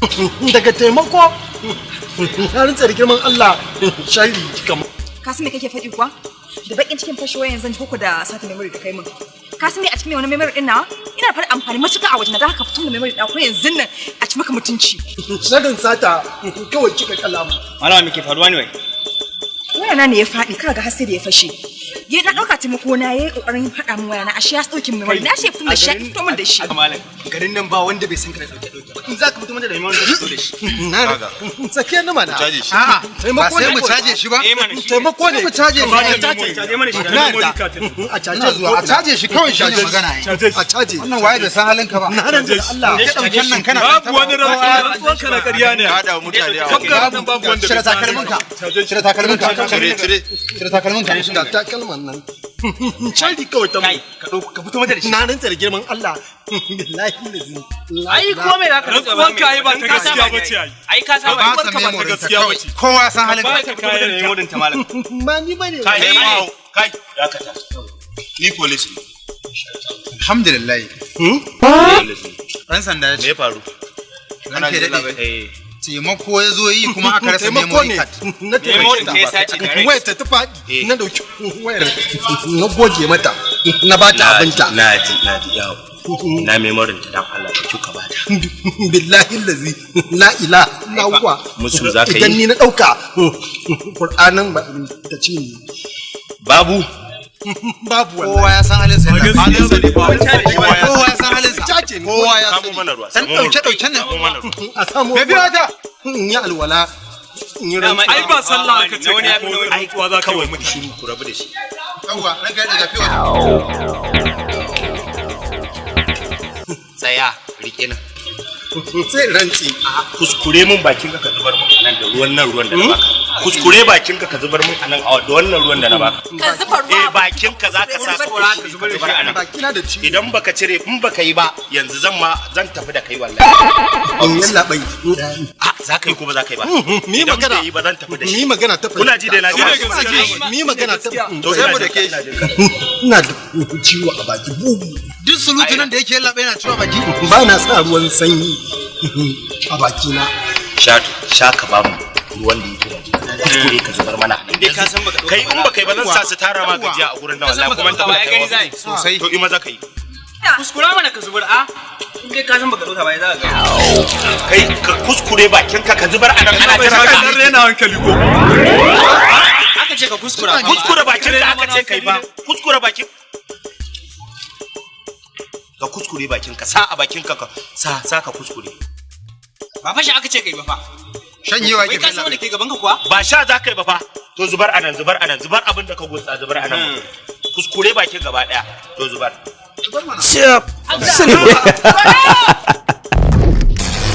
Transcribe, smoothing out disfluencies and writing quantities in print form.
Daga taimako na rantsa da girman Allah, shari kika mun. Ka san me kake faɗi kuwa? Da bakin cikin fashewa yanzu koko da sata memory da kai min. Ka san me a cikin wani memory din nawa? Ina fara amfani matuƙa a wajen da haka, fito da memory ɗin ko yanzu nan a ci maka mutunci. Sharin sata kawai kika kalamu. Malama, me ke faruwa ne wai? Wayana ne ya faɗi, kaga har sai da ya fashe. Ya na ɗauka taimako na, yayi ƙoƙarin faɗa min wayana, ashe ya ɗauki min memory na, ashe ya fito da shi, ya fito min da shi. Malam, garin nan ba wanda bai san ka da dauke dauke ba. In za ka fito mana da memory, ka fito da shi. Na sake ni mana. Caje shi. A'a, ba sai mu caje shi ba. Eh mana, shi. Taimako ne. Mu caje shi. Caje mana shi. Na yarda a caje. Ina zuwa, a caje shi kawai, shi ne magana ai. A caje. Wannan waye bai san halin ka ba? Na rantsa da Allah. Ke dauken nan kana Babu wani rantsuwan ka na ƙarya ne. Ka haɗa mutane a Kaf garin nan babu wanda Cire bai san takalminka. Cire takalminka. Cire, cire. Cire takalminka. Ga takalman nan. Shari kawai ta Kai, ka dauko, ka fito mata da shi. Na rantsa da girman Allah, billahi lazi. Ai ko me za ka rantsa? Rantsuwan ka ai ba ta gaskiya ba ce ai. Ai ka saba. Ba Rantsuwar sa ka ba ta memory ta gaskiya kawai. ba ce. Kowa ya san halin Ba ka. ta Fito mata da kayan memory ta, malam. Ba ni bane. Kai, kai, dakata. Ni police ne. Alhamdulillah. Police ne. Dan sanda ya Me ce. ya faru? Ranka ya daɗe. Eh. Taimako ya zo yi kuma aka rasa Taimako memory ne card. na Memory taimake ta ya sace ta. direct. Wayar ta ta faɗi, na dauki wayar, na goge mata, na bata abinta. Na ji, na ji, yawo. Na memorin ta, dan Allah da kuka bata. Billahi lazi la ilaha illa huwa. Musu za ka yi? Idan ni na dauka Qur'anin ba ta ce ni. Babu. Babu wallahi. Kowa ya san halin sa. Ba gaskiya ba ne ba. Kowa ya san halin sa. Caje ni. Kowa ya Samo sani. mana ruwa. San dauke dauken nan. Samo mana ruwa. A samu. Me biyo ta? In yi alwala, in yi Dama- rantsuwa. Ai ba sallah aka ce Na wani ya kai fi ko na wani. rantsuwa za ka yi wa Kawai ku mutane. shiru, ku rabu da shi. Yawwa, ranka ya daɗe, ga fiye wata. Tsaya, rike nan. Sai rantsi. Kuskure min bakin ka, ka zubar min anan da ruwan nan, ruwan da na baka. Kuskure bakin ka, ka zubar min anan a da wannan ruwan da na baka. Ka zuba ruwa. Eh, bakin ka zaka sa Zubar da ka zubar anan. Bakina da ciwo. Idan baka cire, in baka yi ba, yanzu zan ma zan tafi da kai wallahi. In yalla bai. A za ka yi ko ba za ka yi ba? Mi Idan magana. bai yi ba, zan tafi da shi. Mi magana ta. Kuna ji dai, na ji. Shi ne. Mi magana ta. To Sai ina mu jin da ke ka, ina jin ka. Ina da ciwo a baki bugu. Duk surutu nan da yake, yallaɓai, yana ciwo baki. Ba na sa ruwan sanyi a bakina. Sha, sha, ka ba mu ruwan da yake da kuskure ka zubar mana. In dai ka san baka dauka Kai, in baka yi ba, zan sa su tara ma gajiya a gurin nan Ka san wallahi, baka kuma in dauka tafi ba, da ai gani kai. zai. Sosai. To ima za ka yi. Kuskura mana ka zubar a. In dai ka san baka dauka ba, ai za ka ga. Kai, ka kuskure bakin ka, ka zubar anan, ana Bai jira ka ka. dan rena hankali ko. Aka ce ka kuskura. Kuskure bakin ka aka ce kai ba. Kuskure bakin ka, kuskure bakin ka, sa a bakin ka, ka sa, sa ka kuskure. Ba fashi aka ce kai ba fa. Shanyewa Wai yake. ka san wanda ke gaban ka kuwa? Ba sha za ka yi ba fa. To zubar anan, zubar anan, zubar abin da ka gutsa, zubar anan. Kuskure bakin gaba daya. To zubar. An